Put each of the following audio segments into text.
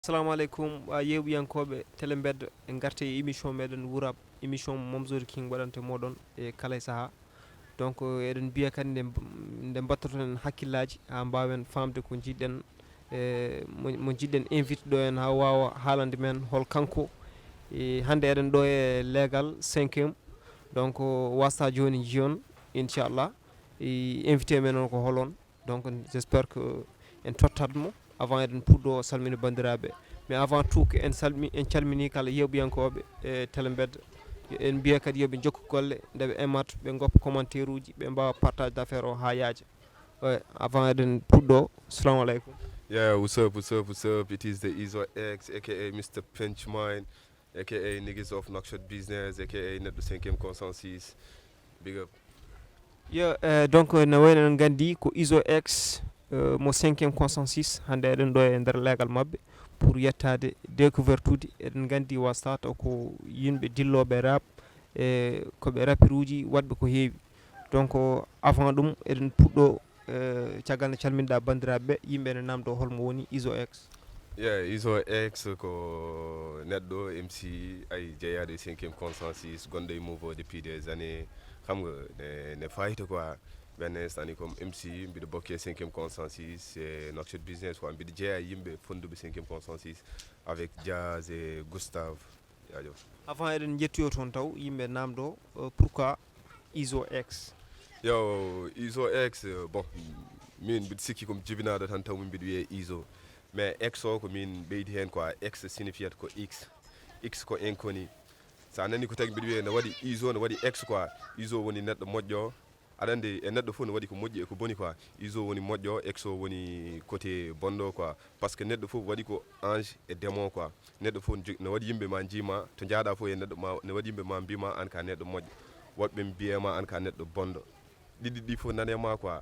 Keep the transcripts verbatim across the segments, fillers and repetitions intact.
Assalamu aleykum, a yeeɓiyankooɓe Télé Mbedda, en ngarte e émission meɗen Wurab, émission mo Momzori King waɗante moɗon e kala e saha. Donc, eɗen mbiya kadi nde, nde mbattoton en hakkillaaji haa mbaawen faamde ko njiɗɗen, e mo, mo njiɗɗen invité ɗo en haa waawa haalande men hol kanko. E hannde eɗen ɗo e leegal cinquième. Donc, wasta jooni njiyon, inchallah. E invité men on ko holon? Donc, j'espère que en tottat mo avant eɗen puɗɗo salmina banndiraaɓe. Mais avant tout que en salmi, en calmini kala yeeɓiyankooɓe e Télé Mbedda. Yo en mbiya kadi yo ɓe njokku golle, nde ɓe emat, ɓe ngoppa commentaire uji, ɓe mbaawa partage d'affaire o haa yaaja. Ouais, avant eɗen puɗɗo, salamu aleykum. Yeah, what's up, what's up, what's up? It is the Izo X, aka Mister Pinch Mine, aka Niggas of Knockshot Business, aka Neɗɗo Cinquième Consensus. Big up. Yo, eh, donc, no wayno eɗen nganndi ko Izo X, eh, mo cinquième consensus, hannde eɗen ɗo e nder leegal maɓɓe pour yettaade découverte uji. Eɗen nganndi wasta taw ko yimɓe dillooɓe rap, e ko ɓe rapiruuji waɗɓe ko heewi. Donc, avant ɗum eɗen puɗɗo, eh, caggal nde calminɗa banndiraaɓe ɓe, yimɓe ne namdo holmo woni Izo X. Yeah, Izo X ko neɗɗo M C ay jeyaaɗo e cinquième consensus, gonɗo e mouvement depuis des années. Xam nga, ne, ne fayta quoi. Benn instant ni comme M C, mbiɗo bokke cinquième consensus, e Knockshot Business quoi. Mbiɗo jeyaa yimɓe fonduɓe cinquième consensus avec Jazz et Gustave. Jaajëf. Avant eɗen njettoyo toon taw, yimɓe namdo, eh, pourquoi Izo X? Yo, Izo X, euh, bon, min mbiɗo sikki ko mi jibinaaɗo tan taw min mbiɗo wiyee Izo. Mais X o ko min ɓeydi heen quoi, X signifiat ko X. X ko inconnu. So a nani ko tagi mbiɗo wiyee no waɗi Izo, no waɗi X quoi. Izo woni neɗɗo moƴƴo. Aɗa anndi e neɗɗo fof no waɗi ko moƴƴi e ko boni quoi. Izo woni moƴƴo, X o woni côté bonɗo quoi. Parce que neɗɗo fof waɗi ko ange e démon quoi. Neɗɗo fof no jogii, no waɗi yimɓe ma njiima, to njaaɗa fof e neɗɗo ma, no waɗi yimɓe ma mbiima an ka neɗɗo moƴƴo. Woɗɓe mbiye ma an ka neɗɗo bonɗo. Ɗiɗi ɗi fof nane ma quoi.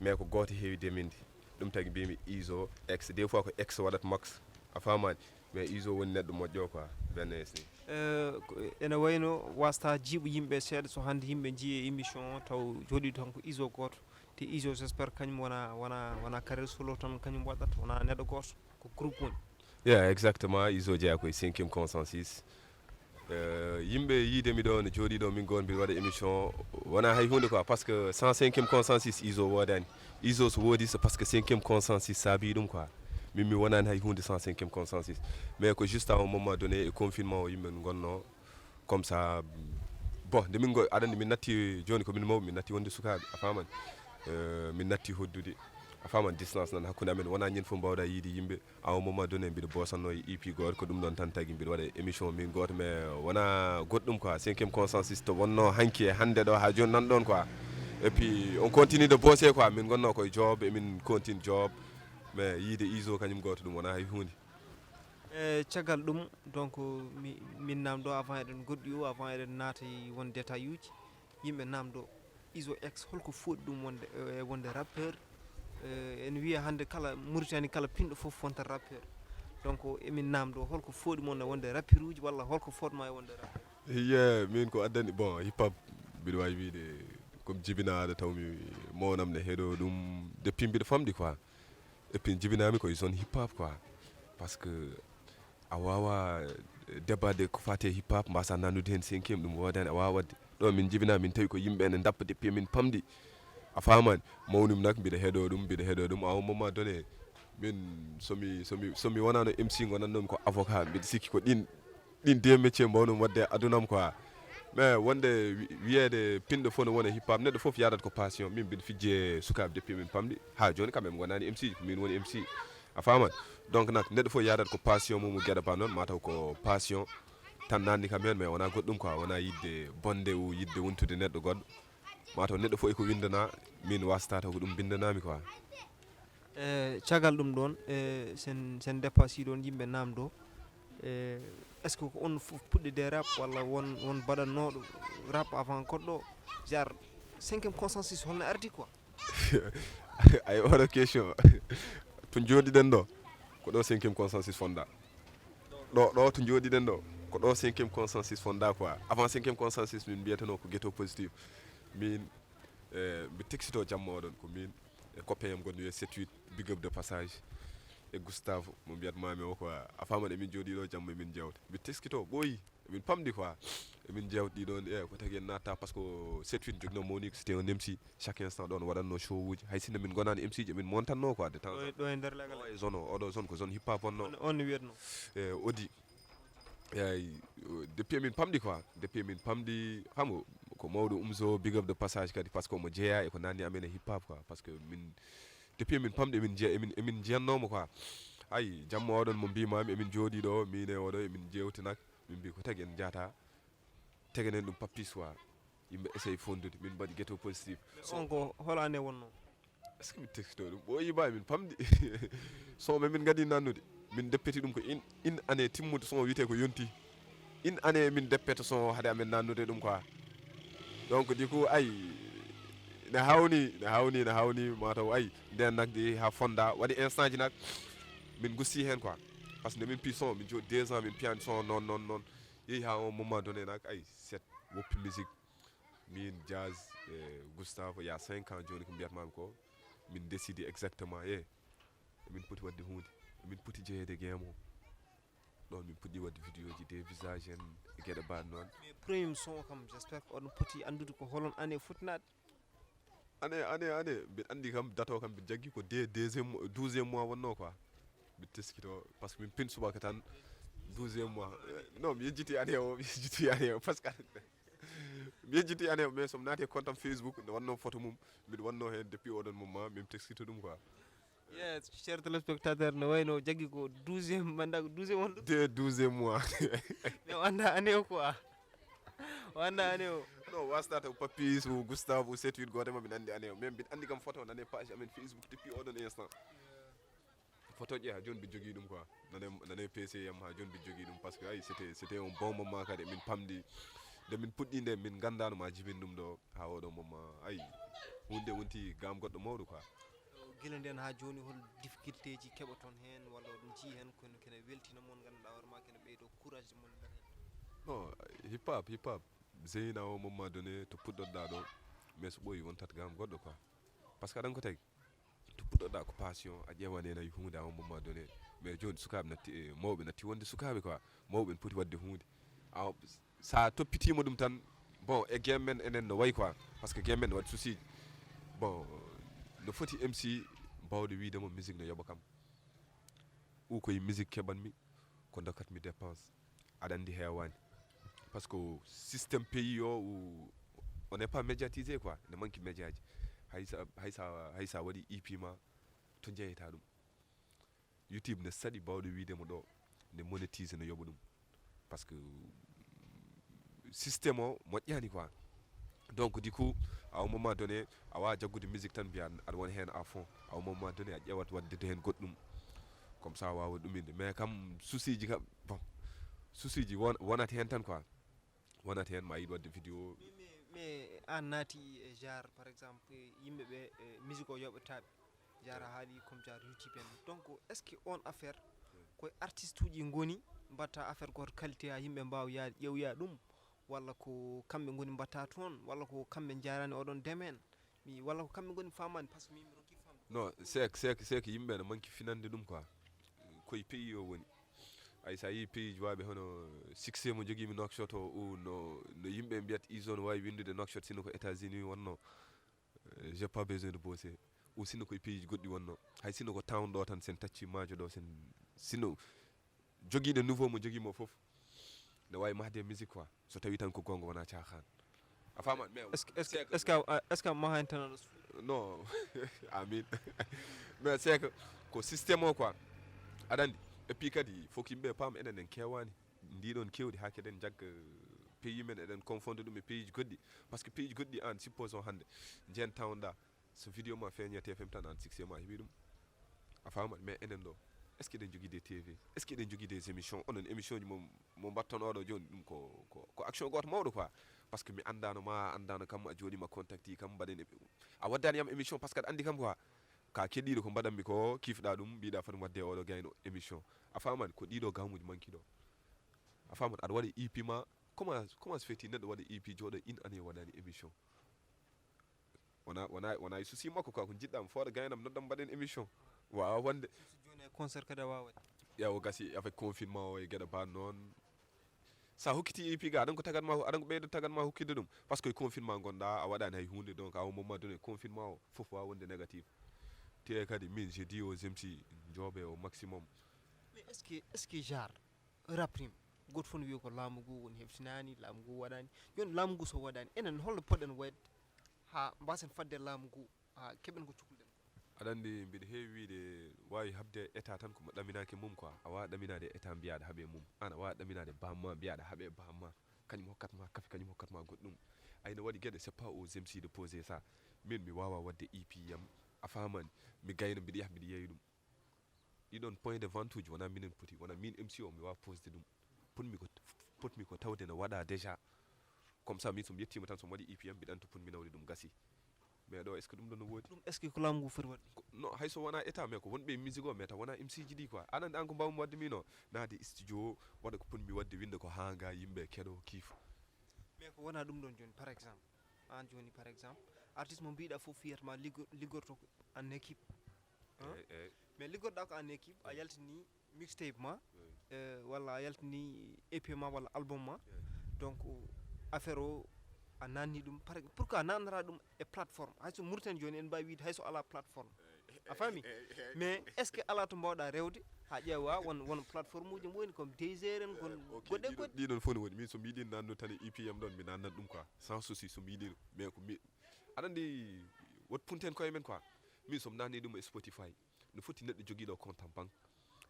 Mais ko gooto heewi deminde. Ɗum tagi mbimi Izo X. Des fois ko X waɗata max. A faamaani? Mais Izo woni neɗɗo moƴƴo quoi. Benn S ni. Eh, ko- ene wayno wasta jiiɓo yimɓe seeɗa so hannde yimɓe njiyi e émission o taw jooɗi tan ko Izo gooto. Te Izo j'espère kañum wona, wona, wona carrière solo tan kañum waɗata, wona neɗɗo gooto, ko groupe woni. Yeah, exactement. Izo jeyaa koye cinquième consensus. Euh, yimɓe yiide mi ɗo no jooɗi ɗo min goon mbiɗa waɗa émission, wona hay hunde quoi, parce que cent cinquième consensus Izo woodani. Izo so woodi c'est parce que cinquième consensus saabi ɗum quoi. Min mi wonani hay hunde cent cinquième consensus. Mais ko juste à un moment donné e confinement o yimɓe no gonno comme ça. Bon, nde min go aɗa anndi min natti jooni ko min mawɓe, min natti wonde sukaaɓe, a faamani? Euh, min natti hoddude, a faamani? Distance nan hakkunde amen, wona ñin fof mbawɗa yiide yimɓe. À un moment donné mbiɗo bosanno e E P gooto, ko ɗum ɗon tan tagi mbiɗo waɗa émission min gooto, mais wona goɗɗum quoi. Cinquième consensus to wonno hanki e hannde ɗo haa jooni nan ɗon quoi. Et puis on continue de bosser quoi, min gonno koye job, emin continue job. Mais yiide Izo kañum gooto ɗum wona hay hunde. E caggal ɗum, donc, mi, min namdo avant eɗen goɗɗi o, avant eɗen naata e won détail uji, yimɓe namdo Izo X holko fooɗi ɗum wonde, e wonde rappeur? Eh, ene wiya hannde kala Mauritanie kala pinɗo fof wonta rappeur. Donc emin namdo holko fooɗi mon e wonde rapperuji walla holko fotma e wonde rappeur? Iye, min ko addani, bon, hip hop, mbiɗo wawi wiide comme jibinaaɗo taw mi mawnam ne heɗo ɗum depuis mbiɗo famɗi quoi. Et puis jibinami koye zone hip hop quoi. Parce que a wawa débatde ko fate hip hop mbasa nannude hen cinquième, ɗum wodani a wawa waɗde. Ɗo min jibina min tawi ko yimɓe ene dappa depuis min pamɗi, a famani? Mawnumi nak mbiɗa heeɗo ɗum, mbiɗa heeɗo ɗum, à un moment donné min somi somi somi wonano M C gonannomi ko avocat, mbiɗa sikki ko ɗin ɗin deux métier mbawnumi waɗde e adunam quoi. Mais wonde wi- wiyeede pinɗo fof no wona hip hop, neɗɗo fof yaadat ko passion. Min mbiɗa fijje sukaaɓe depuis min pamɗi ha jooni, kamɓe ɓe gonani M C ji, ko min woni M C, a faman? Donc nak neɗɗo fof yaadat ko passion mum, geɗa ba noon mataw ko passion tan nanni kam heen, mais wona goɗɗum quoi, wona yidde bonde ou yidde wontude neɗɗo goɗɗo. Mataw neɗɗo fof eko windana, min wasta taw ko ɗum bindanami quoi. E caggal ɗum ɗon, e sen sen dépassé ɗon yimɓe namdo, e est ce que ko on fof puɗɗide rap walla won won baɗannoɗo rap avant goɗɗo? Genre cinquième consensus holno ardi quoi? Ay, oɗo question to jooɗiɗen ɗo, ko ɗo cinquième consensus fonda. Ɗo ɗo to jooɗiɗen ɗo, ko ɗo cinquième consensus fonda quoi. Avant cinquième consensus min mbiyatano ko ghetto positif. Min e, mbi texito jamma oɗon ko min e copain yam gonɗo wiye sept huit, big up de passage. E Gustavo mo mbiyat mami o quoi, a faman emin jooɗi ɗo jamma emin jewta, mi teskito ɓooyi, emin pamɗi quoi. Emin jewta ɗi ɗon e ko tagi en natta parce que sept huit jogno mawni ko c'était un M C chaque instant ɗon waɗanno show uji, hay sinno min gonani M C ji emin montanno quoi de temps. Ɗo e nder legal. E zone o oɗo zone ko zone hip hop wonno. On wiyatno? E Odi. Eyyi. Depuis emin pamɗi quoi, depuis emin pamɗi, xam nga, ko mawɗo Umzo, big up de passage kadi parce que omo jeeya e ko nanni amen e hip hop quoi, parce que min depuis emin pamɗi emin jeeya emin emin jiyannoma quoi. Ay jamma oɗon mo mbimami emin jooɗi ɗo min e oɗo emin jewtinak, min mbi ko tagi en jata tegenen ɗum pappis quoi. Yimɓe essaye fondude min mbaɗi ghetto positif. On ko hol année wonno? Est-ce que mi teskito ɗum ɓooyi ba min pamɗi? Son ɓe min gadi nannude, min deppeti ɗum ko in in année timmude son wiyete ko yonti. In année min deppeta son hade amen nannude ɗum quoi. Donc du coup ay ne hawni ne hawni ne hawni mataw ay nden nagdi ha fonda waɗi instant ji nak. Min gusti hen quoi. Parce que nde min pi son min jooɗi deux ans min piyani son non non non. Yehi ha on moment donné nak ay set woppi musique. Min Jazz e Gustavo il y a cinq ans joni ko mbiyatmami ko, min décidi exactement e emin poti wadde hunde, emin poti jeeyede game o. Ɗon min puɗɗi wadde vidéo ji de visage en e gueɗe baɗe noon. Mais premier son kam j'espère ko oɗon poti andude ko holon année fotinade? Année année année mbiɗa andi kam date o kam mbiɗa jaggi ko de deuxième douzième mois wonno quoi. Mbiɗa teskito parce que min pin subaka tan. Douzième mois. Non mi yejjiti année o mi yejjiti année o parce que mi yejjiti année o mais somi naati e compte am Facebook ne wanno photo mum. Mbiɗa wanno hen depuis oɗon moment min teskito ɗum quoi. Yes, cher téléspectateur, no wayno jaggi ko douzième manda ko douzième on ɗum. De douzième mois. Mais o anda année o quoi. O anda année o. Non wasta taw papis ou gustave ou sept huit goto ma mbiɗa andi année o mais mbiɗa andi kam photo nane page amen Facebook depuis oɗon instant. Photo ƴe ha joni mbiɗa jogui ɗum quoi. Nane nane pc yam ha joni mbiɗa jogui ɗum parce que ay c'était c'était un bon moment kadi min pamdi. Nde min puɗɗi nde min gandano ma jibin ɗum ɗo ha oɗo moment ay. Hunde wonti gam goɗɗo mawɗo quoi. Gila nden ha joni hol difficulté ji keɓoton hen walla oɗon jii hen kono kene weltina mon ganduɗa hoore ma kene ɓeydo courage de mon mbaɗen? Non, hip hop hip hop zeyna o moment donné to puɗɗoɗɗa ɗo. Mais so ɓooyi wontat gam goɗɗo quoi. Parce que aɗan ko tagi to puɗɗoɗa ko passion a ƴewanena hunde à un moment donné. Mais joni sukaɓe natti e mawɓe natti wonde sukaɓe quoi. Mawɓe ne poti wadde hunde aw sa toppitima ɗum tan. Bon e game men enen no wayi quoi parce que game men no waɗi souciji. Bon no foti mc bawɗo wiidemo musique no yoɓa kam. Ou koye musique keɓanmi ko dokkatmi dépense. Aɗa andi hewani parce que système pays o ou on n'est pas médiatisé quoi ne manque médiaji. Haysa haysa haysa waɗi ip ma to jeyata ɗum. YouTube ne saɗi bawɗo wiide mo ɗo ne monétise no yoɓa ɗum parce que système o moƴƴani quoi. Donc du coup à un moment donné a wawa jaggude musique tan mbiya aɗa wona hen à fond à un moment donné a ƴewat waddede hen goɗɗum. Comme ça wawa ɗuminde mais kam souciji kam bon souciji won wonat hen tan quoi. Wonat hen ma yiɗ wadde vidéo. Mais an naati e genre par exemple yimɓe ɓe musique o yoɓataɓe genre a haali comme genre youtube en donc est ce que on affaire koye artiste uji goni mbatta affaire goto qualité ha yimɓe mbawa yaade ƴewya ɗum walla ko kamɓe goni mbatta toon walla ko kamɓe jarani oɗon demen mi walla ko kamɓe goni famani par ce que min mi ronki famde? Non sek sek sek yimɓe ne manki finande ɗum quoi. Koye pays o woni ay sa yi pays ji waɓe hono succès mo joguimi nokshot o ou no no yimɓe mbiyat ison wawi windude nokshot sinno ko états unis wonno. J'ai pas besoin de bosser ou sinno koye pays ji goɗɗi wonno hay sinno ko town ɗo tan sen tacci maajo ɗo sen sinno joguiɗo nouveau mo joguimo foof. Ne wawi mahde musique quoi so tawi tan ko gonga wona cahan. A faman mais est ce que est ce que est ce que est ce que maha en tan aɗa non. Amin. Mais c'est que ko système o quoi. Aɗa andi et puis kadi faut ko yimɓe paam enen en kewani ndiɗon kewdi ha keɗen jagga pays men eɗen confonde ɗum e pays ji goɗɗi. Parce que pays ji goɗɗi an supposons hande jen tawɗa so vidéo ma feeñe tfm tan an succès ma heeɓi ɗum. A faman mais enen ɗo est ce que eɗen jogui des tv est ce que eɗen jogui des émissions onon émission ji mo mo mbatton oɗo joni ɗum ko ko ko action goto mawɗo quoi. Parce que mi andano ma andano kam a joɗima contacti kam mbaɗen a waddani yam émission parce que aɗa andi kam quoi. Ka keɗiɗo ko mbaɗanmi ko kifɗa ɗum mbiɗa foti wadde oɗo gayno émission. A famani ko ɗiɗo gamuji manki ɗo. A famani aɗa waɗa ip ma comment comment se fait-il neɗɗo waɗa ip jooɗo in année waɗani émission? Wona wona wona e souci makko quoi ko jiɗɗam fooɗa gaynam noddam mbaɗen émission. Wawa wonde. Joni Concert kadi a waawat. Ƴeewa gasi avec confinement o e geɗe ba noon. Sa hokkiti E P ga aɗan ko tagat ma aɗan ko ɓeydo tagat ma hokkitde ɗum, parce que confinement gonɗa a waɗani hay hunde, donc à un moment donné confinement o fof wawa wonde négatif. Te kadi min je dis aux M C jooɓe au maximum. Mais est ce que est ce que genre rap rim goto fof ne wiya ko laamu ngu woni heftinani, laamu ngu waɗani. Joni laamu ngu so waɗani, enen holno poɗɗen wayde ha mbasen fadde laamu ngu, ha keɓen ko cukalɗen? Aɗa anndi mbiɗa heewi wiyde wawi habde état tan ko mo ɗaminaki mum quoi. A wawa ɗaminade état mbiyaɗa haaɓe mum, an a wawa ɗaminade bamma mbiyaɗa haaɓe bamma, kañum hokkat ma kafe, kañum hokkat ma goɗɗum. Ayna waɗi gueɗe, c'est pas aux M C de poser ça. Min mi wawa wadde E P M, a famani? Mi gayna mbiɗa yaha mbiɗa yeeya ɗum. Ɗiɗon point de vente uji wona minen poti, wona min M C o mi wawa posde ɗum. Potmi ko potmi ko tawde no waɗa déjà. Comme ça min somi yettima tan somi waɗi E P M mbiɗa anndi to potmi nawde ɗum gasi. Mais ɗo est ce que ɗum ɗon no woodi? Ɗum est ce que ko laamu ngu foti waɗde? Non, hayso wona état mais ko wonɓe e musique o mais taw wona M C ji ɗi quoi. Aɗa anndi an ko mbawmi waɗde min o, naade studio, waɗa ko potmi waɗde, winnda ko hanga yimɓe keɗo kiifa. Mais ko wona ɗum ɗon joni par exemple, an joni par exemple artiste mo mbiɗa fof fiyata ma liggorto ko en équipe. Mais liggorɗa ko en équipe, a yaltini mixtape ma, walla a yaltini E P ma walla album ma. Donc affaire o a nanni ɗum, pourquoi nannata ɗum e plateforme? Hayso Mauritanie joni en mbawi wiide hayso ala plateforme, a faami? Mais est ce que ala to mbawɗa rewde ha ƴeewa won won plateforme uji mo woni comme Deezer en gon goɗɗe goɗɗe? Ɗiɗon fof ne woni, min somi yiɗi nanno tan e E P M ɗon mi nannat ɗum quoi, sans souci somi yiɗino. Mais ko mi aɗa anndi wot punten koye men quoi. Min somi nanni ɗum e Spotify, no foti neɗɗo jogiiɗo compte en banque,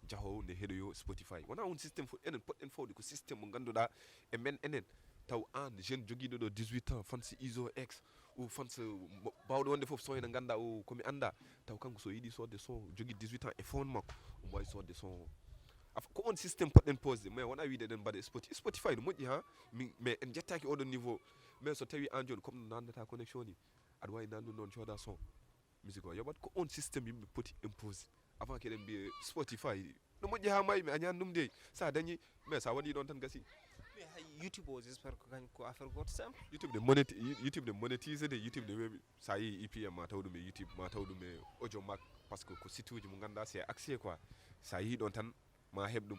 jahoowo ne heɗoyo Spotify. Wona on système fof enen poɗɗen fawde ko système mo ngannduɗaa e men enen. Taw aan jeune jogiiɗo ɗo dix-huit ans, fans Izo X ou fans bawɗo wonde fof son ene ngannda o komi annda. Taw kanko so yiɗi sodde son, jogii dix-huit ans e phone makko, omo wawi sodde son o. Ko on système poɗɗen posde, mais wona wiide eɗen mbaɗa Spotify. Spotify no moƴƴi ha, mais en jettaki oɗon niveau. Mais so tawi an joni comme no nannata connexion ni, aɗa wawi nannude noon cooda son. Musique o yoɓat ko on système yimɓe poti impose avant keɗen mbiye Spotify no moƴƴi ha mayi mi añani ɗum dey. Sa dañi mais sa waɗi ɗon tan gasi. Mais hay YouTube o j'espère ko kañ ko affaire goto simple. YouTube ne moneti YouTube ne monetise de, YouTube ne weɓi. Sa yeehi E P M ma taw ɗum e YouTube ma taw ɗum e audio mak, parce que ko site uji mo ganduɗa c'est accès quoi. Sa yeehi ɗon tan ma heɓ ɗum.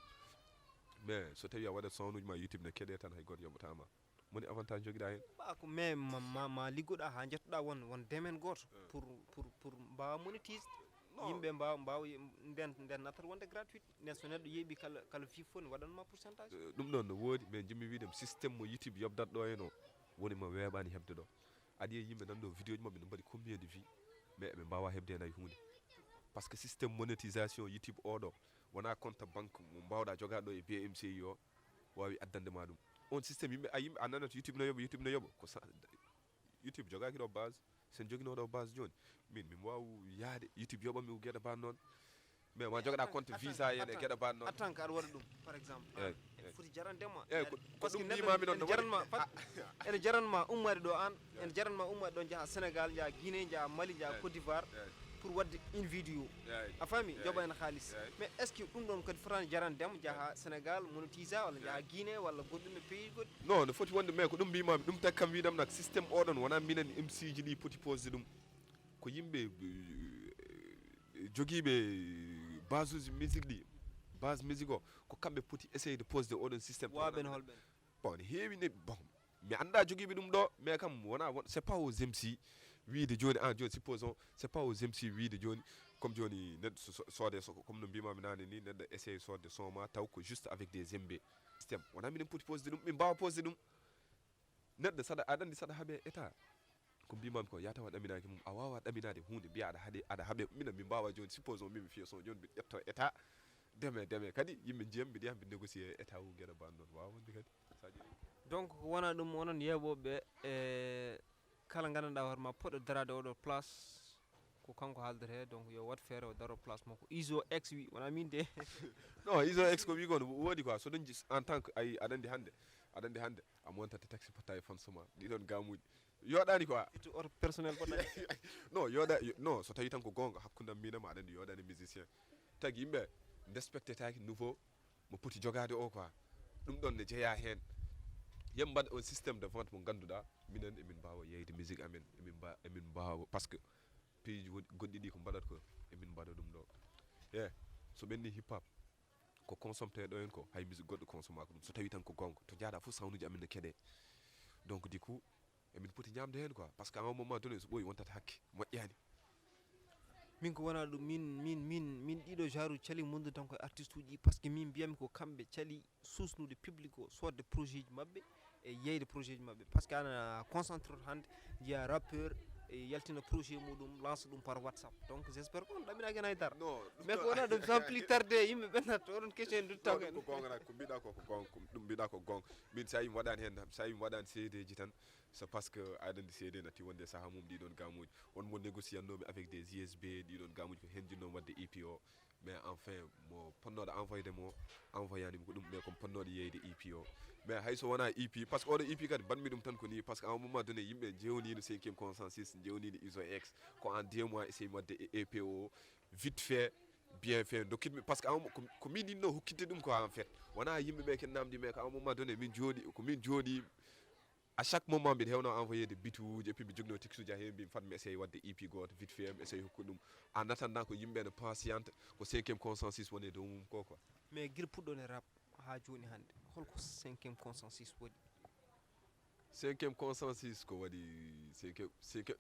Mais so tawi a waɗat son uji ma YouTube ne keɗe tan hay goto yoɓatama. Moni avantage jogiɗa hen? Ba ko mais ma ma, ma liggoɗa ha jettoɗa won won domaine goto pour pour pour mbawa monétise. Yimɓe mbawa mbawa nden nden nattat wonde gratuit, nden so neɗɗo yeeɓi kala kala fifo ne waɗanma pourcentage. Ɗum ɗon no woodi, mais jimmi wiide système mo YouTube yobdat ɗo en o woni mo weeɓani heɓde ɗo. Aɗa yiya yimɓe nanɗo vidéo ji mabɓe no mbaɗi combien de vie, mais eɓe mbawa heɓde hen hay hunde. Parce que système monétisation YouTube oɗo wona compte banque mo mbawɗa jogade ɗo e B M C I o wawi addande ma ɗum. On système yimɓe a yimɓe a nanat YouTube no yoɓa, YouTube no yoɓa ko sa- YouTube jogaki ɗo base. Sen jogino ɗo base joni, min min wawi yaade YouTube yoɓa mi gueɗe ban noon. Mais ma jogoɗa compte visa yen e gueɗe ban noon. Attan ka aɗa waɗa ɗum par exemple. Ene foti jarande ma. Eyyi, ko ko ɗum mbimami noon no waɗi. Ene jaranma ummade ɗo an, ene jaranma ummade ɗo jaaha Sénégal, jaaha Guinée, jaaha Mali, jaaha Côte d'Ivoire, pour wadde une vidéo. A faami? Joɓa en haalis. Mais est ce que ɗum ɗon kadi fotani jarandema, jaaha Sénégal, monotisa walla jaaha Guinée walla goɗɗum e pays goɗɗi? Non, no foti wonde, mais ko ɗum mbimami ɗum tagi kam wiɗam nak système oɗon wona minen M C ji ɗi poti posde ɗum. Ko yimɓe jogiiɓe base uji musique ɗi, base musique o, ko kamɓe poti essayde posde oɗon système. Waɓen holɓen? Bon, ne heewi ne bon, mi annda jogiiɓe ɗum ɗo, mais kam wona won c'est pas aux M C wiide joni an joni supposons c'est pas aux M C wiide joni, comme joni neɗɗo soode so comme no mbimami nane ni, neɗɗo essaye sodde son ma taw ko juste avec des M B système wona minen poti posde ɗum, min mbawa posde ɗum. Neɗɗo saɗa aɗa andi saɗa haaɓe état, ko mbimami ko ya tawa ɗaminaki mum, a wawa ɗaminade hunde mbiya aɗa haaɗe aɗa haaɓe. Minen min mbawa joni supposons min mi fiya son joni mbiɗa ƴetto état deme deme kadi yimɓe jiyam mbiɗa yaha mbiɗa négocier état o gueɗe ban noon wawa wonde kadi. Donc wona ɗum onon yeeɓoɓe e kala gandanɗa hoore ma poɗɗo darade oɗo place, ko kanko haaldata he, donc yo wat feere o daro place makko. Iso ex wi wona min de. Non, Iso ex ko wi ko no woodi quoi, so ɗon en tant que ay aɗa andi hande aɗa andi hande a montata taxi potta e fanso ma ɗiɗon gamuji yoɗani quoi. Surtout auto personnel potta. Non yoɗa. Non, so tawi tan ko gonga hakkudam minama aɗa andi yoɗani musicien tagi yimɓe respectetaki nouveau mo poti jogade o quoi. Ɗum ɗon ne jeeya hen. Yem mbaɗa un système de vente mo ganduɗa minen emin mbawa yeyde musique amen, emin mba emin mbawa parce que pays ji goɗɗi ɗi ko mbaɗat ko emin mbaɗa ɗum ɗo. E So ɓenni hip hop, ko consommeteɗo en ko, hay musique goɗɗo consommaka ɗum. So tawi tan ko gonga, to jaaɗa fof sound uji amen ne keɗe. Donc, du coup, emin poti ñamde heen quoi, parce que à un moment donné, so ɓooyi, wontat hakke moƴƴaani. Min ko wona ɗum, min min min min ɗiɗo genre cali mondu tan koye artiste uji ɗi, parce que min mbiyami ko kamɓe cali suusnude public o, sodde projet ji maɓɓe e yeyde projet ji maɓɓe, parce que ana concentré to hannde, njiya rappeur e yaltina projet muɗum, lance ɗum par WhatsApp. Donc j'espère ko on ɗaminaki hen haydara. Non, Mais ko wona ɗum, sans plus tarde, yimɓe ɓe natto oɗon question en duttago ɗum en. Ko gonga nak, ko mbiɗa ko ko gonga, ko ɗum mbiɗa ko gonga. Min, sa yi mi waɗani heen, sa yi mi waɗani C D ji tan, c'est parce que aɗa anndi C D natti wonde saha mum ɗiɗon gamuji. On mo négociatnoomi avec des U S B, ɗiɗon gamuji ko heen jinnomi waɗde E P o. Mais enfin, mo ponnoɗo envoyde mo, envoyani mi ko ɗum, mais comme ponnoɗo yeyde E P o. Mais hay so wona E P, parce que oɗo E P kadi mbaɗmi ɗum tan ko ni, parce que à un moment donné, yimɓe jewnino cinquième consensus, jewnino iso ex, ko en deux mois essaymi waɗde E P O, vite fait, bien fait, dokkitmi, parce que à un mo-, ko, ko min yinno hokkitde ɗum quoi en fait. Wona yimɓe ɓe ken namdi, mais ko à un moment donné, min jooɗi, ko min jooɗi, à chaque moment mbiɗa hewno envoyé de bituuji, et puis mbiɗa jogno textuji, a heewi mbimi fat mi essaye waɗde E P gooto vite fait, mi essaye hokkude ɗum. En attendant, ko yimɓe ne patiente, ko cinquième consensus woni e dow mum ko quoi. Mais gila puɗɗon e rap ha joni hannde, holko cinquième consensus waɗi? Cinquième consensus ko waɗi cinquième, cinquième,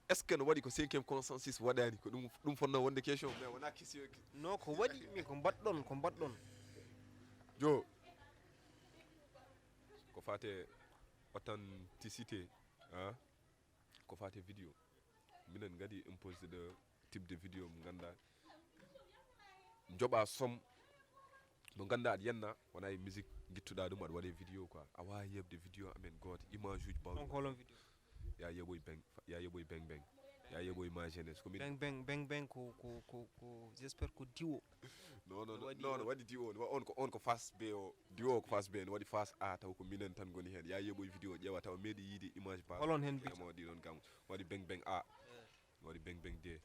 est-ce que no waɗi ko cinquième consensus waɗani? Ko ɗum, ɗum fonno wonde question, mais wona question. Non, ko waɗi, mais ko mbaɗɗon, ko mbaɗɗon. Jo, ko fate authenticité, hein? Ko fate vidéo, minen ngadi imposé de type de vidéo mo ganduɗa joɓa somme mo ganduɗa aɗa yenna, wona e musique gittuɗa ɗum aɗa waɗe vidéo quoi. A wawi yebde vidéo amen goto, image uji bawɗi. Donc holon vidéo? Ya yeɓoy beng, ya yeɓoy beng beng, ya yeɓoy ma jeunesse, ko min. Beng beng beng beng ko ko ko ko j'espère ko diwo. Non, non, No waɗi non, on. No waɗi diwo, on ko, on ko face B o, diwo ko face B, no waɗi face A, taw ko minen tan goni hen. Ya yeɓoy vidéo, ƴeewa taw meɗi yiide image ba. Holon hen bita? Mo ɗiɗon gam waɗi beng beng A, no waɗi beng beng D.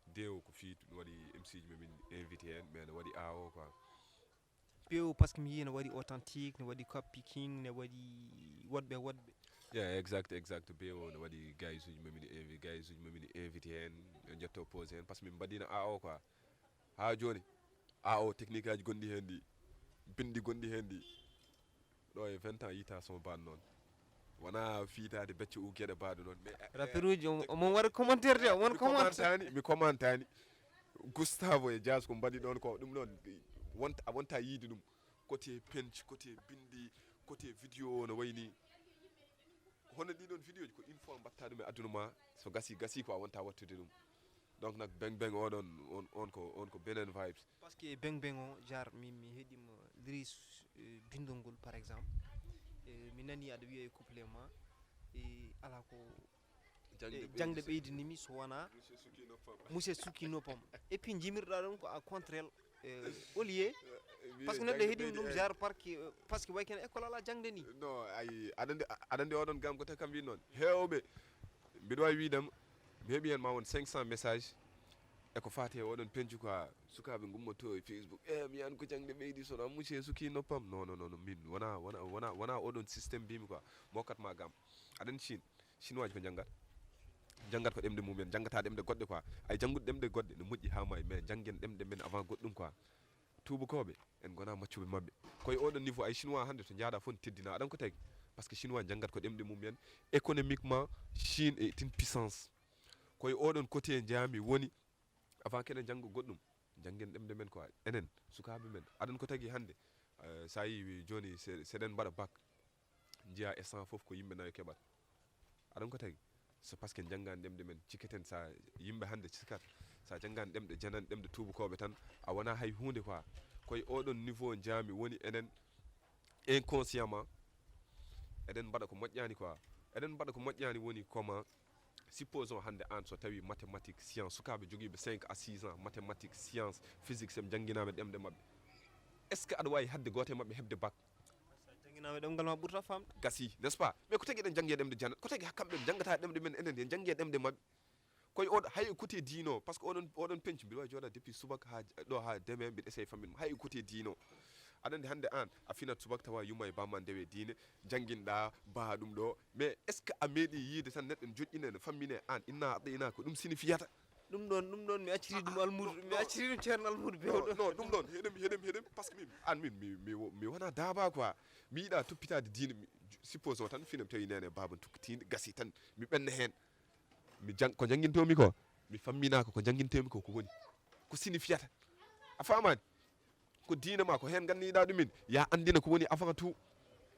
D o ko fii no waɗi M C ji men min invité hen, mais no waɗi A o quoi. P O, parce que mi yii ne waɗi authentique, ne waɗi copy king, ne waɗi woɗɓe woɗɓe. Yeah, exact, exact. B O no waɗi guys uji men min invité, guys uji men min invité hen, ɓe jetto pose hen, parce que min mbaɗino A O quoi. Ha joni A O technique aji gonɗi hen ɗi, bindi gonɗi hen ɗi, ɗo e vingt ans yita son ban noon. Wona fiitaade becce u geɗe baɗo noon, mais Rappeur uji, on on waɗa commentaire de, on mi commentaire. Commentani, mi commentani. Gustavo e Jazz ko mbaɗi ɗon ko ɗum noon, wonta a wonta yiide ɗum. Côté pench, côté bindi, côté vidéo no wayni. Hono ɗiɗon vidéo ji ko une fois mbatta ɗum e aduna ma, so gasi gasi ko a wonta wattude ɗum. Donc nak beng beng oɗon, on, on ko, on ko Benen Vibes. Parce que beng beng o jar mi mi heɗima lyrics, euh, bindol ngol par exemple, euh, mi nani aɗa wiya e couplet ma, e ala ko Jangde e jangde ɓeydinimi so wona Monsieur Suki noppam. Monsieur Suki noppam. Et puis jimirɗa ɗum ko à contraire, euh, au lieu Mi parce que wiya neɗɗo jangde heɗima ɓeydi ɗum en. Jar parce que, euh, parce que way ken école ala jangde ni. Non, ay, aɗa andi, aɗa andi oɗon gam ko tawi kam mbi noon. Heewɓe, mbiɗa wawi wiidema, mi heɓi hen ma won cinq cents message e ko fati e oɗon pencu quoi. Sukaɓe gummoto e Facebook, e mi an ko jangde ɓeydi sona monsieur Suki noppam. Non, non, non, non, min wona, wona, wona, wona oɗon système mbimi quoi. Mokkat ma gam. Aɗa andi Chine, chinois ji ko janggata? Janggata ko ɗemɗe mumen, janggata ɗemɗe goɗɗe quoi. Ay, janngude ɗemɗe goɗɗe ne moƴƴi ha maayi, mais janngen ɗemɗe men avant goɗɗum quoi. Tuubakooɓe, en ngona maccuɓe maɓɓe. Koye oɗon niveau, ay chinois hannde to njaaɗa fof ne teddina. Aɗan ko tagi? Parce que chinois janngat ko ɗemɗe mum en. Économiquement, Chine est une puissance. Koye oɗon côté njaami woni, avant keɗen janngo goɗɗum, janngen ɗemɗe men quoi. Enen, sukaaɓe men. Aɗan ko tagi hannde, eh, sa yi jooni, se, seɗen mbaɗa bac, njiya e cent fof ko yimɓe nayo keɓata. Aɗan ko tagi? C'est parce que njanngaani ɗemɗe men, cikketen sa yimɓe hannde cikkat, sa janngaani ɗemɗe janani, ɗemɗe tuubakooɓe tan, a wona hay huunde quoi. Koye oɗon niveau njaami woni enen inconsciemment, eɗen mbaɗa ko moƴƴaani quoi. Eɗen mbaɗa ko moƴƴaani woni comment, supposons hannde aan so tawi mathématique, science, sukaaɓe jogiiɓe cinq à six ans, mathématique, science, physique, sem jannginaaɓe ɗemɗe maɓɓe. Est-ce que aɗa waawi haɗde gooto e maɓɓe heɓde bac? Jannginaaɓe ɗemngal ma ɓurta famde. Gasi, n'est-ce pas? Mais ko tagi eɗen janngi e ɗemɗe janat, ko tagi ha kamɓe ɓe janngata ɗemɗe men, enen en janngi e ɗemɗe maɓɓe. Koye oɗo, hay e côté diino, parce que oɗon, oɗon penci, mbiɗa wawi jooɗa depuis subaka ha j-, ɗo ha deme, mbiɗa essaye fammin mo. Hay e côté diino. Aɗa andi hannde aan, a finat subaka tawa yumma e bamma ndewe diine, jannginɗa, ba ɗum ɗo. Mais est-ce que a meeɗi yiide tan neɗɗo ne joƴƴina ene fammine aan, inna aɗa ina ko ɗum sinifiyata? Ɗum ɗon, ɗum ɗon mi acciri ɗum almudu, mi acciri ɗum ceerno almudu non bewɗo. non ɗum ɗon heɗem heɗem heɗem parce que min an min mi mi wo- mi wona daaba quoi. Mi yiɗa toppitade diine mi- supposons tan fina mi tawi nene baban tukkitinde gasi tan mi ɓenna hen. Mi jang ko janngintomi ko mi famminaka ko janngintomi ko ko woni ko sinifiyata. A famani? Ko diine ma ko hen ganniɗa ɗumin ya andina ko woni avant tout.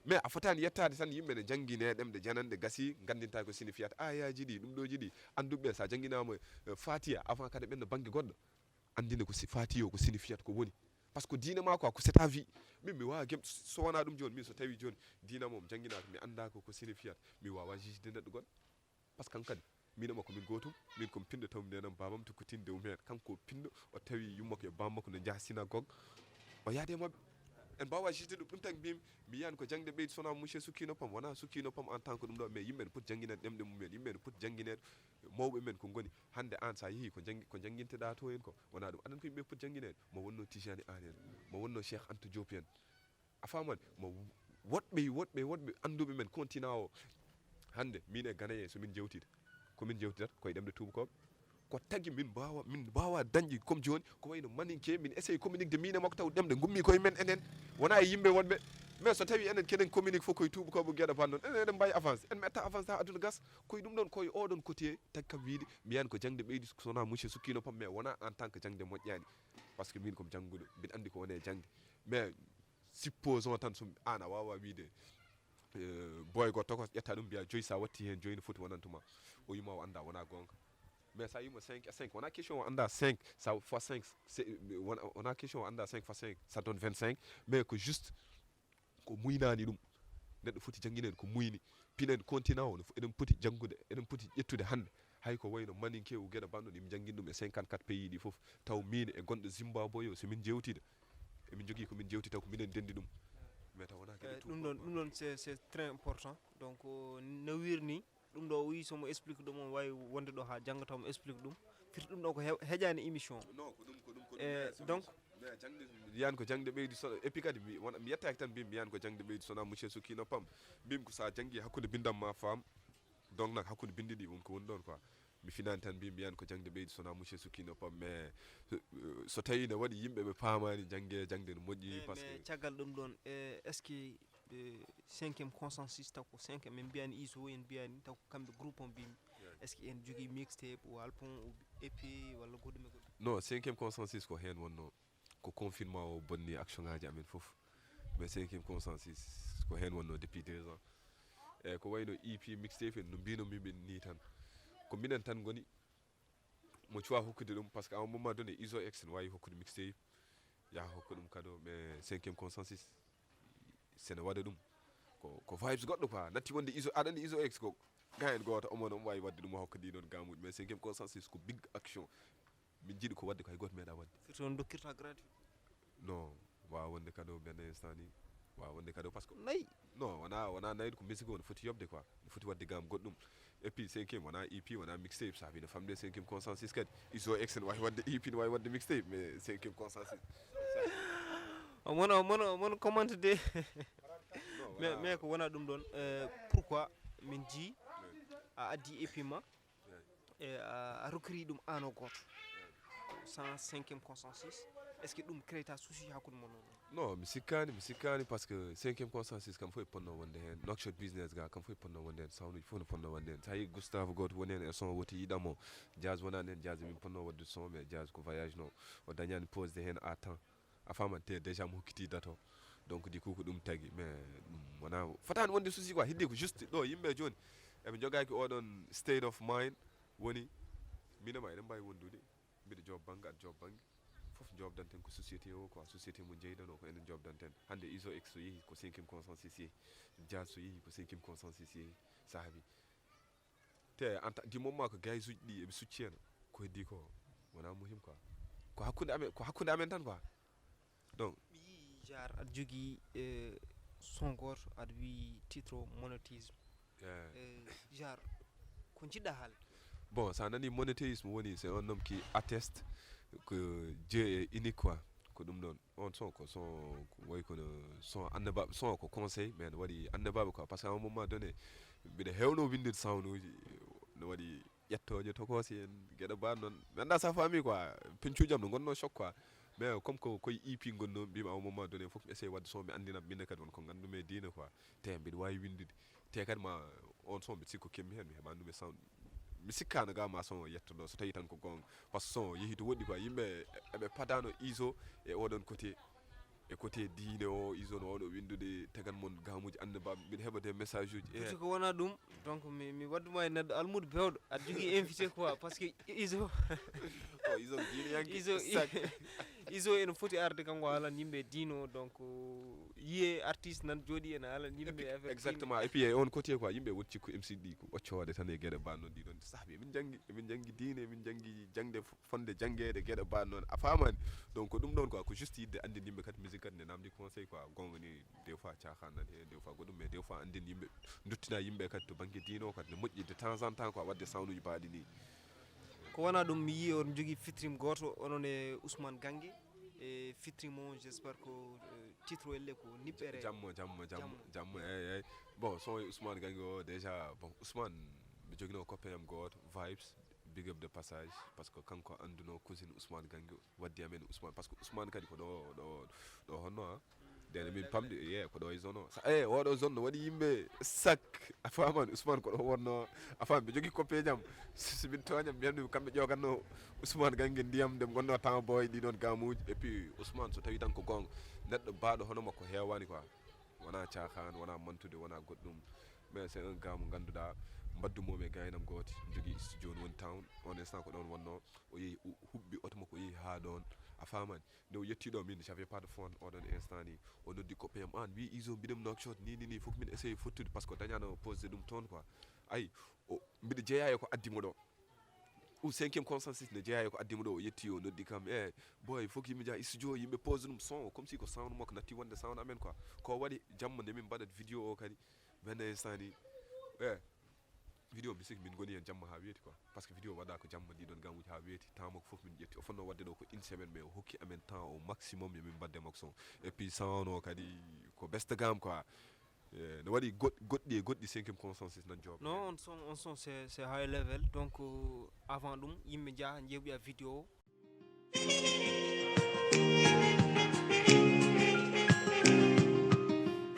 Mais a fotani yettade tan yimɓe ne janngine ɗemɗe jananɗe gasi gandinta ko sinifiyata ayaji ɗi ɗum ɗoji ɗi. Anduɓe sa jannginama eh, fatiya avant kadi ɓenno banggue goɗɗo andina ko si- fatiya o ko sinifiyata ko woni. Par ce que diine ma quoi ko c'est ta vie. Min mi wawa gem so wona ɗum joni min so tawi joni diina mom jannginaka mi andaka ko sinifiyata mi wawa jijde neɗɗo goɗɗo. Par ce que kankadi min e makko min gotum. Min komi pinɗo tawmi nenam babam tukkutinde um hen kanko pinɗo o tawi yummakko e bammakko no jaaha synagogue. O yaade e mabɓe en mbawa jijde ɗum ɗum tagi mbimi mi yiyan ko jangde ɓeydi sona monsieur sukkino pam wona sukkino pam en tant que ɗum ɗo mais yimɓe ne poti jannginede ɗemɗe mumen yimɓe ne poti jannginede mawɓe men ko goni. Hande an sa yeehi ko janngi- ko jannginteɗa to en ko wona ɗum aɗan ko yimɓe poti jannginede mo wonno tijani an en mo wonno cheikh anta diop en. A famani mo woɗɓe woɗɓe woɗɓe anduɓe men continent o. Hande min e ganaye somin jewtida komin jewtidat koye ɗemɗe tubakoɓe. Ko tagi min mbawa min mbawa dañƴi comme joni ko wayno maninke min essaye communique de min e makko taw ɗemɗe gummi koye men enen. Wona e yimɓe wonɓe mais so tawi enen keɗen communique fof koye tubakoɓe gueɗe bannon enen eɗen mbawi avance en mi etta avance ha aduna gas. Koye ɗum ɗon koye oɗon côté tagi kam wiide mi yan ko jangde ɓeydi sona monsieur sukkino pam mais wona en tant que jangde moƴƴani. Par ce que min komi jannguɗo mbiɗa andi ko woni e jangde mais supposons tan so an a wawa wiide boy goto tokos ƴetta ɗum mbiya joyi sa watti hen joyi no foti wonantuma. O yima o anda wona gonga. Mais sa yima cinq à cinq wona question o anda cinq sa fois cinq wona question o anda cinq fois cinq ça donne vingt cinq. Mais ko juste ko muynani ɗum. Neɗɗo foti jannginede ko muyni pinen continent o eɗen poti janngude eɗen poti ƴettude hande hay ko wayno maninke ou gueɗe banno ɗi mi janngini ɗum e cinquante quatre pays ɗi fof. Taw min e gonɗo zimbabwe o somin jewtida emin jogui komin jewti taw ko minen dendi ɗum. Mais taw wona gueɗe ɗum ɗon ɗum ɗon c'est c'est très important. Donc no wirni ɗum ɗo o wi somo explique ɗum on wawi wonde ɗo ha jangga taw mo explique ɗum. Firti ɗum ɗo ko heƴani émission. Non ko ɗum ko ɗum ko ɗum. Donc mi yan ko jangde ɓeydi so et puis kadi mi yettaki tan mbimi mi yan ko jangde ɓeydi sona monsieur sukkino pam. Mbimi ko sa janggi hakkude bindam ma fam. Donc nak hakkude bindi ɗi won ko woni ɗon quoi. Mi finani tan mbimi mi yan ko jangde ɓeydi sona monsieur sukkino pam mais so tawi ne waɗi yimɓe ɓe pamani jangge jangde no moƴƴi. Parce que caggal ɗum ɗon est ce que cinquième consensus taw ko cinq min mbiyani iso en mbiyani taw ko kamɓe groupe on mbimi. Est ce que en jogui mixtape ou album ou ep walla goɗɗum e goɗɗum? Non cinquième consensus ko hen wonno. Ko confinement o bonni action ngaji amen fof. Mais cinquième consensus ko hen wonno depuis deux ans. Eyyi ko wayno ep mixtape en no mbino mimin ni tan ko minen tan goni. Mo cuwa hokkude ɗum par ce que à un moment donné iso ex ne wawi hokkude mixtape yaha hokka ɗum kado mais cinquième consensus sene waɗa ɗum. Ko ko vibes goɗɗo quoi natti wonde iso aɗa andi iso ex ko gayen goto omo no wawi wadde ɗum hokka ndi ɗon gamuji mais cinquième consensus ko big action. Min jiiɗi ko wadde ko hay goto meeɗa wadde. Surtout on dokkirta gratuit. Non wawa wonde kado benn instant ni. Wawa wonde kado par ce que nayi. Non wona wona nayde ko musique o no foti yobde quoi no foti wadde gam goɗɗum. Et puis cinquième wona ep wona mixtape sa wino famde cinquième consensus kadi iso ex ne wawi wadde ep ne wawi wadde mixtape mais cinquième consensus. Mono mono mono commente de. Mais mais ko wona ɗum ɗon pourquoi min jii a addi ep ma e a rokkiri ɗum an o goto. Sans cinquième consensus est ce que ɗum créta souci hakkude mon non? Non mi sikkani mi sikkani par ce que cinquième consensus kam fof e ponno wonde hen nokshot business ga kam fof e ponno wonde hen sawnuji fof no ponno wonde hen sa yi gustave goto woni hen e son woti yiɗamo. Jazz wonani hen jazz min ponno wadde son mais jazz ko voyage non. O dañani pause de hen à temps. A faman te déjà mo hokkiti dato. Donc du coup ko ɗum tagi mais ɗum wona fotani wonde souci quoi heddi ko juste ɗo yimɓe joni eɓe jogaki oɗon state of mind. Woni minema eɗen mbawi wondude mbiɗa job banggue aɗa job banggue. Foof jobdanten ko société o quoi société mo jeydano ko enen jobdanten hande iso ex so yeehi ko cinquième consensus yeehi. Jazz so yeehi ko cinquième consensus yeehi. Saabi te anta du moment ko gaysuji ɗi eɓe succena ko heddi ko wona muhim quoi. Ko hakkude amen ko hakkude amen tan quoi. Donc mi yii jar aɗa jogii e son goto aɗa wi titre o monétisme. Jar ko jiɗɗa haalde? Bon sa nani monétisme woni c'est un homme qui atteste que dieu est unique quoi. Ko ɗum ɗon on son ko son way kono son annabaɓe son ko conseil mais no waɗi annabaɓe quoi parce que à un moment donné mbiɗa hewno windude sawnuji. No waɗi ƴettooje tokoosi en, geɗe baaɗe noon. Mi anndaa so a faami quoi, peñcuuji am no ngonnoo choc quoi. Mais comme ko koye E P ngonnoo, mbiymi à un moment donné, fof mi essaye waɗde son, mi anndina ɓe minen kadi won ko nganndu-mi e diine quoi. Te mbiɗa waawi winndude. Te kadi ma on son, mbiɗa sikki ko keɓmi heen, mi heɓaani ɗum e sound. Mi sikkaano ga ma son o yetto ɗo, so tawii tan ko goonga. Par ce que son o yehii to woɗɗi quoi, yimɓe eɓe padano Izo e oɗon côté. E côté diine o, Izo no wawno winndude, tagan mon gamuuji annabaaɓe, mbiɗa heɓa des messages uji. Eh, foti ko wona ɗum, donc mi, mi wadduma e neɗɗo almuudo bewɗo, aɗa jogii invité quoi, parce que Izo, o, Izo ko diine yanke, Izo, sak. Izo ene foti arde kanko haalan yimɓe diine o, donc, yiye artiste nan jooɗi ene haalan yimɓe affaire diine. Exactement, et puis e on côté quoi, yimɓe won cikku M C ɗi ko ɓoccooɗe tan e geɗe baaɗe noon ɗi ɗon. Sahbi, emin janngi, emin janngi diine, emin janngi jaŋde fonde janngeede geɗe baaɗe noon, a faamaani? Donc ko ɗum ɗoon quoi, ko juste yiɗde anndin yimɓe kadi musique kadi ne namdi conseil quoi, goonga ni, des fois caaxaan nan heen, des fois goɗɗum, mais des fois anndin yimɓe, duttina yimɓe kadi to bannge diine o kadi ne moƴƴi de temps en temps quoi, waɗde sound uji baaɗi ni. Ko wona ɗum, mi yii oɗon njogii featuring gooto, onon e Ousmane Gangue, e featuring mo, j'espère ko, eh, titre o elle ko Niɓɓere. Jammo, jammo, jammo, jammo, jammo, eyyi, eyyi. Bon, son e Ousmane Gangue o déjà, bon, Ousmane, mi joginoo copain am gooto, Vibes, big up de passage, parce que kanko annduno cousine Ousmane Gangue, waddi amen Ousmane, parce que Ousmane kadi ko ɗo, ɗo, ɗo honno, ha? Ndene min pamɗi, ye, ko ɗo e zone o. Sa, eh, oɗo zone no waɗi yimɓe sak. A faman, Ousmane ko ɗo wonno. A fam, ɓe jogii copain am. Si, si min tooña, mbiyatmi kamɓe ƴoganno Ousmane Gangue ndiyam, nde gonno temps boy, ɗi ɗon gamuuji. Et puis, Ousmane, so tawi tan ko goonga, neɗɗo baaɗo hono makko heewani quoi. Wona caaxaan, wona mantude, wona goɗɗum. Mais c'est un gars mo ngannduɗaa, mbaddu mum e gaynam gooti, jogii studio no woni town. On instant ko ɗon wonno, o yehi, o huɓɓi oto makko, o yehi haa ɗon. A faman? Nde o yetti ɗo, min, j'avais pas de phone oɗon instant ni. O noddi copain am, an, wi Izo, mbiɗen Nouakchott, ni, ni, ni, fof min essaye fottude, parce que o dañano posé ɗum toon quoi. Ayi, o, mbiɗo jeeya e ko addi mo ɗo. Ou cinquième consensus ne jeeya e ko addi mo ɗo, o yetti, o noddi kam, e, boy, fof yimɓe njaha studio, yimɓe pose ɗum son, comme si ko sound makko natti wonde sound amen quoi. Ko waɗi jamma nde min mbaɗat vidéo o kadi, benn instant ni, e, vidéo mi sikki min ngoni heen jamma haa weeti quoi. Parce que vidéo waɗa ko jamma, ɗi ɗon gamuuji haa weeti. Temps makko fof min ƴetti. O fotno waɗde ɗo ko une semaine, mais o hokki amen temps au maximum, yo min mbaɗde makko son. Et puis, sound o kadi ko best gamme quoi. Eh, no waɗi goɗ-, goɗɗi e goɗɗi cinquième consensus nan jooɓa. Non, on son, on son, c'est, c'est high level. Donc, euh, avant ɗum, yimɓe njaha njeeɓoya vidéo o.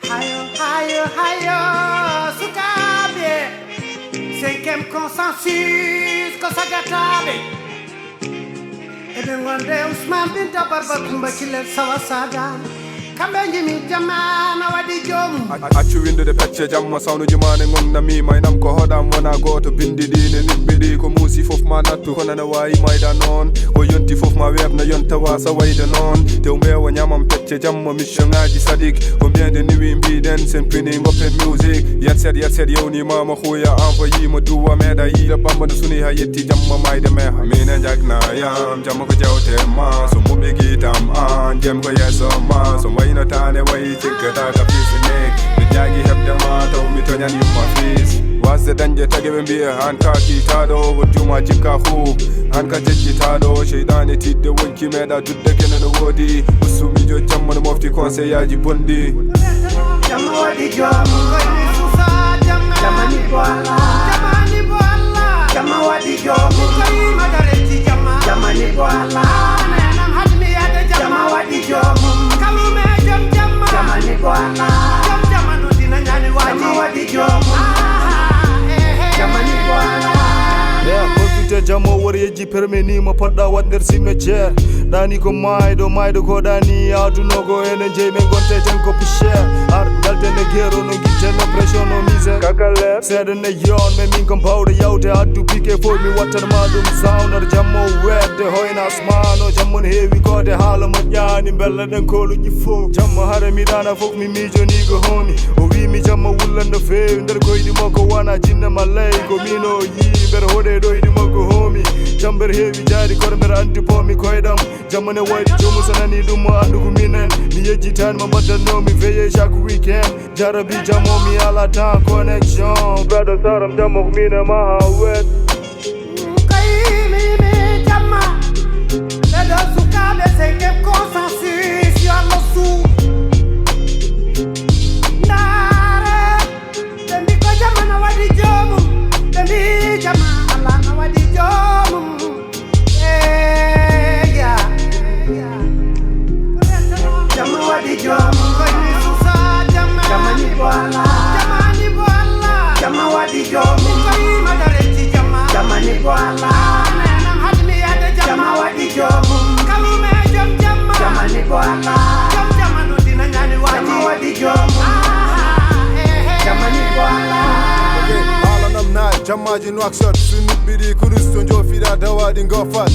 Hayo, hayo, hayo, sukaaɓe. Cinquième consensus, ko sagataaɓe. Eɓe ngonde Ousmane Binta Barba Kumba Kilel Sawa Sada. Kamɓe njimi jamma na waɗi joomum. Ac-, accu windude pecce jamma, sawnuji ma ne ngonnami, maynam ko hoɗam wona gooto, bindi ɗi ne niɓɓi ɗi, ko muusi fof ma nattu, kono ne waawi mayda noon, ko yonti fof ma weeɓna, yonta wasa wayde noon, tew mbeewa ñamam pecce jamma, mission ngaji sadik, ko mbiyande niwi mbiɗen, sen pini ngoppen music, yetset, yetset, yewni mama huya, envoyi mo duwa, meeɗa yiide Bamba no suni ha yetti jamma, mayde meha, mine jagna yam, jamma ko jewte ma, so mumɓe gitam an, jem ko yeeso ma, so wayno tane wayi cikkata ka fisnik, mi jaagi heɓde ma, taw mi toñan yumma fis, wasde dañde tagi ɓe mbiya an ka kiitaɗo, won juma cikka hu, an ka jejjitaɗo, seyɗane tiɗde wonki meeɗa dudde kene no woodi, ustu mijo jamma no mofti conseil aji bonɗi. Jamma waɗi joomum. Jamma ni bo Allah. Jamma ni bo Allah. Jamma waɗi joomum. Jamma ni bo Allah. Jamma waɗi joomum. Jamma ni bo Allah. Jamma waɗi joomum. Jamma ni bo Allah. Yeah, profite jamma o wari yejji permis ni mo poɗɗa waɗ nder cimetière. Ɗani ko maayɗo, maayɗo ko ɗani, aduna ko enen jeyi, men gonte ten ko poussière. Ar, njalten e guerre, no ngiɗten, no pression, no misère. Seeɗa ne yoon, mais min ko mbawɗo yawde, addu pique fof, mi wattan ma ɗum sawnar, jamma o weerde, hoyna asmano, jamma no heewi koode, haala moƴƴani, mbella ɗen koluƴi fof. Jamma hare mi ɗana fof, mi miijoni ko homi. O wi mi jamma wullan no feewi, nder koyɗi makko wona jinne mallay, ko min o yi, mbere hoɗe ɗo iɗi makko homi. Jam mbere heewi jaari, kono mbere andi pomi koyɗam. Jamma ne wayde joomu so nani ɗum mo anndu ko minen. Mi yejjitani mo mbaɗdanno mi veillé chaque week-end. Jarabi jammo mi ala temps connexion. Brother Saram jammo ko mine ma ha wet. Kayimi mi jamma. Ɓeɗo sukaaɓe cinquième consensus yo Allah suu. Ndaare. Ɓe mbi ko jamma no waɗi joomum. Ɓe mbi jamma Allah no waɗi Jammaaji Nouakchott, so nuɓɓiɗi kurus to joofiɗa dawaɗi ngofat.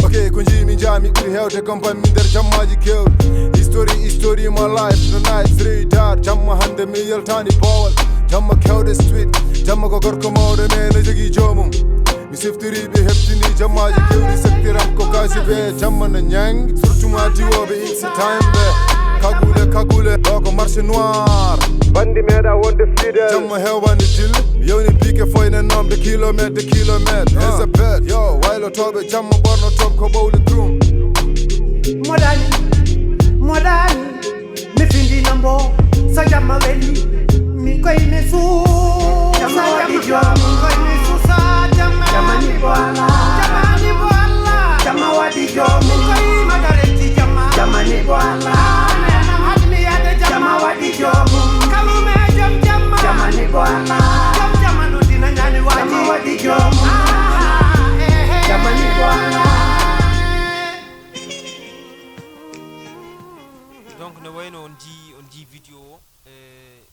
Ok, ko njiimi njaami ɓuri heewde kam pammi nder jammaaji keewɗi. History, history, my life, no night, radar. Jamma hannde mi yaltaani boowal. Jamma keewɗe street, jamma ko gorko mawɗo me no jogii joomum. Mi siftori ɓe heɓtini jammaaji keewɗi sektiram ko kaasi ɓe jamma no ñaŋ. Surtout ma diwooɓe it's time ɓe. Kagule, kagule, ɗo ko marché noir. Bandi meeɗa wonde fidèle. Jamma heewani dil. Mi yewni bike foyne namde kilomètre de kilomètre. It's a bet. Yo, waylotooɓe jamma ɓorno tom ko ɓowli drum. Moɗani, moɗani, mi findina mbo, so jamma weli, mi koy mi su. Jamma waɗi joom. Koy mi su sa jamma. Jamma ni bo ala. Jamma ni bo ala. Jamma waɗi joom. Mi koy ma dareti jamma. Jamma ni bo ala. Amen, am hadi mi yade jamma. Jamma waɗi joom. Kalu me jom jamma. Jamma ni bo ala. Jom jamma no dina ñani waɗi. Jamma waɗi joom. Ah, eh, eh. Jamma ni bo ala. Donc no wayno on jii on jii vidéo o e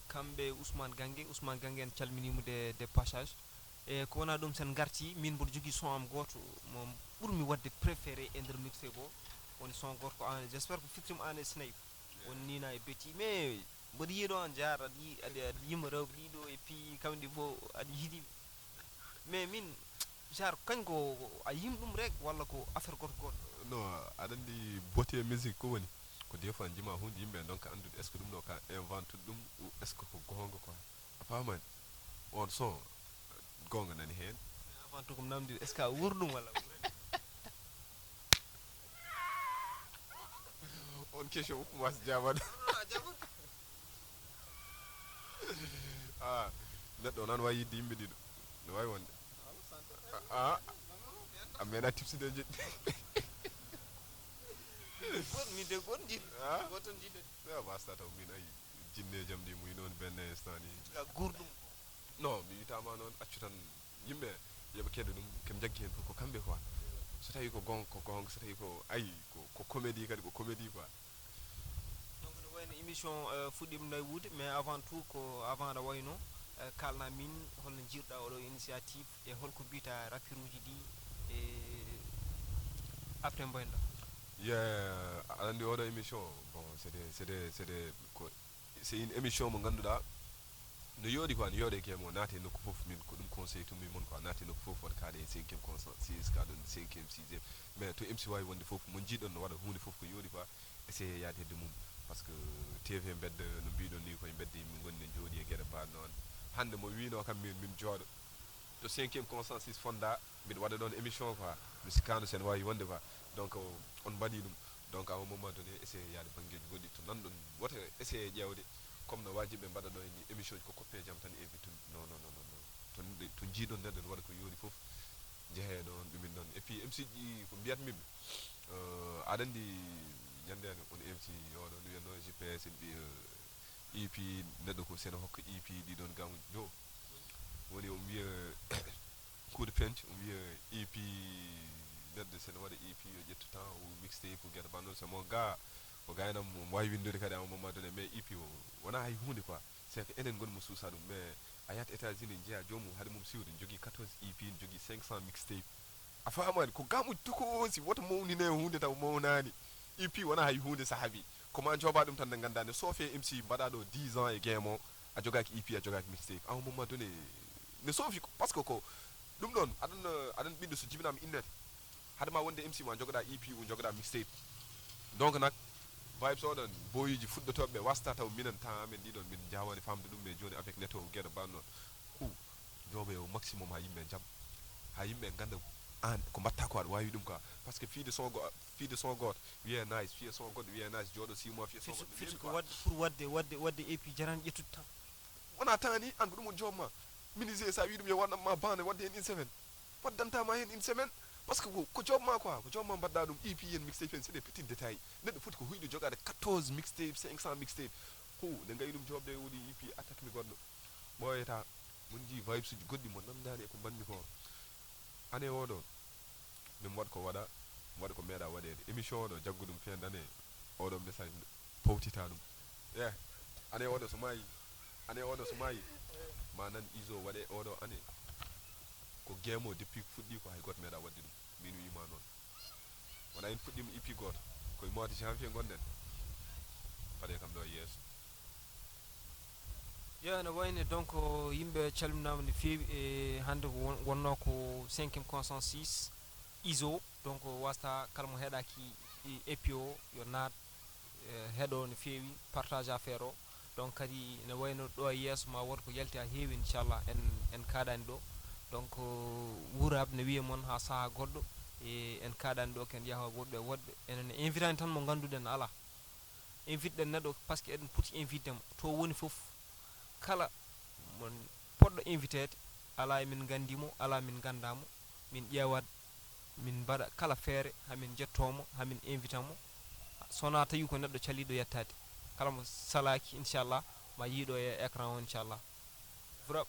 kamɓe Ousmane Gangue. Ousmane Gangue en calminimo de de passage. E ko wona ɗum sen garti min mboɗo jogii son am gooto mo ɓurmi waɗde préféré e nder mixé goo. Woni son gorko an j'espère ko fitrim an e Snape. Won nina e beti mais mboɗo yiiɗo an jaar aɗa yi- aɗa aɗa yimma rewɓe ɗiɗo e pi kamɗi fof aɗa yiɗi. Mais min genre kañ ko a yim ɗum rek walla ko affaire goto goto? Non, aɗa anndi beauté musique ko woni ko des fois jima hunde yimɓe donc anndude est ce que ɗum ɗo ka invente ɗum ou est ce que ko goonga quoi? A faamani? On son goonga nani heen. Avant tout ko mi namdi est ce que a wuur ɗum walla? On question woppu mas jaabano. Ah, neɗɗo o nan wawi yidde yimɓe ɗiɗo. No wawi wonde. Ah, a meeɗa tipside jeɗɗi. Goto mi de goto jiɗi. Ah? Goto jiɗi. Wasta taw min ayi jinneejam ɗi muy noon benne instant ni. Ga gurɗum. Non, mi witama noon accu tan yimɓe yoɓe keɗo ɗum ken jaggi hen fof ko kamɓe quoi. So tawi ko gonga ko gonga, so tawi ko ayi ko ko comédie kadi ko comédie quoi. Donc no wayno émission euh, fuɗɗima naywude mais avant tout ko avant aɗa wayno euh, kalna min holno jiiruɗa oɗo initiative e holko mbita rapperuji ɗi e après mboynoɗa. Ye aɗa anndi oɗo émission bon c'est des c'est des c'est des ko c'est une émission mo ngannduɗa no yooɗi quoi no yooɗe ke mo naate nokku fof min ko ɗum conseil tummi mon quoi naate nokku fof won kaɗe cinquième constant six kaɗon cinquième sixième mais to M C wawi wonde fof mo jiiɗon no waɗa hunde fof ko yooɗi quoi essayé yaade hedde mum par ce que T V mbedda no mbiɗon ni koye mbedda yimɓe gonni ne jooɗi e gueɗe mbaɗ noon hannde mo wino kam min min jooɗo to cinquième consensus fonda mbiɗa waɗa ɗon émission quoi mi sikkano sen wawi wonde quoi donc on mbaɗi ɗum donc à un moment donné essayé yaade banggueji goɗɗi to nanɗon woto essayé ƴewde comme no wajiɓe mbaɗa ɗo ni émission ji ko coppe jam tan invite non non non non to to jiiɗon neɗɗo ne waɗa ko yooɗi foof jeehe ɗon ɗumin ɗon et puis M C ji ko mbiyatmi ɓe aɗa andi ñande on M C oɗo no wiyatno G P S mbi E P neɗɗo ko sene hokka E P ɗiɗon gamuji jo woni o mbiya kuuɗe pent o mbiya E P neɗɗo sene waɗa E P yo ƴettu temps o mixtape o gueɗe bannon so mo ga o gaynam omo wawi windude kadi à un moment donné mais E P o wona hay hunde quoi c'est que enen gonmo suusa ɗum mais a yahat États-Unis jeeya joomum haade mum siwde ne jogui quatorze E P ne jogui cinq cents mixtape a famani ko gamuji tokoosi woto mawnine hunde taw mawnani E P wona hay hunde sahabi ko ma jooba ɗum tan nde ganda ne soofe M C mbaɗa ɗo dix ans e game o a jogaki E P a jogaki mixtape à un moment donné ne soofi ko parce que ko ɗum ɗon aɗan aɗan ɓiɗɗo so jibinama innete haade ma wonde M C ma jogoɗa E P ou jogoɗa mixtape donc nak vibes oɗon boyiji fuɗɗotoɓe wasta taw minen temps amen ɗiɗon min jawani famde ɗum mais joni avec neto gueɗe bannon hu jooɓe o maximum ha yimɓe jam ha yimɓe ganda an ko mbatta ko aɗa wawi ɗum quoi parce que fiide son go fiide son goto wiye nice fiye son goɗɗo wiye nice jooɗo six mois fiye son goɗɗo firti ko wadde pour wadde wadde wadde E P jarani ƴettude temps wona temps ni an ko ɗum woni job ma menuisier sa wi ɗum yo waɗanma bande wadde hen une semaine waddantama hen une semaine parce que ko job ma quoi ko job ma mbaɗɗa ɗum E P en mixtape en c'est des petits détails neɗɗo foti ko huyɗo jogade quatorze mixtape cinq cents mixtape ho nde gayi ɗum job de woni E P attaque mi goɗɗo ɓooyata mon jii vibes uji goɗɗi mo nandani e ko mbanmi ko ane oɗo min waɗ ko waɗa mi waɗa ko meeɗa waɗede émission oɗo jaggu ɗum fin d'année oɗo message powtita ɗum e ane oɗo so mayi ane oɗo so mayi ma nan iso waɗe oɗo ane Ko game o, depuis fuɗɗi ko, hay gooto meeɗa waɗde ɗum. Min wiima noon. Wona en puɗɗiima E P gooto, koye mois de janvier ngonɗen. Paɗe kam ɗo e yeeso. Yo, ene wayni donc yimɓe calminaama no feewi. E hannde ko won- wonnoo ko cinquième consensus iso. Donc wasta kala mo heɗaki E P o yo naat, e, heɗo no feewi, partage affaire o. Donc kadi ene wayno ɗo e yeeso ma wood ko yalti ha heewi, inchallah en en kaɗani ɗo. Donc wuuraaɓe ne wiye moon ha saaha goɗɗo, e en kaɗani ɗo ken yaha woɗɓe woɗɓe. Enen invitani tan mo ngannduɗen ala. Invite ɗen neɗɗo parce que eɗen poti invite mo to woni fof. Kala mon poɗɗo invitede, ala emin nganndi mo, ala min ngannda mo. Min ƴeewat, min mbaɗa kala feere hamin njetto mo, hamin invita mo. So wona tawi ko neɗɗo caliɗo yettade, kala mo salaki inchallah ma yiiɗo e écran o inchallah. Wura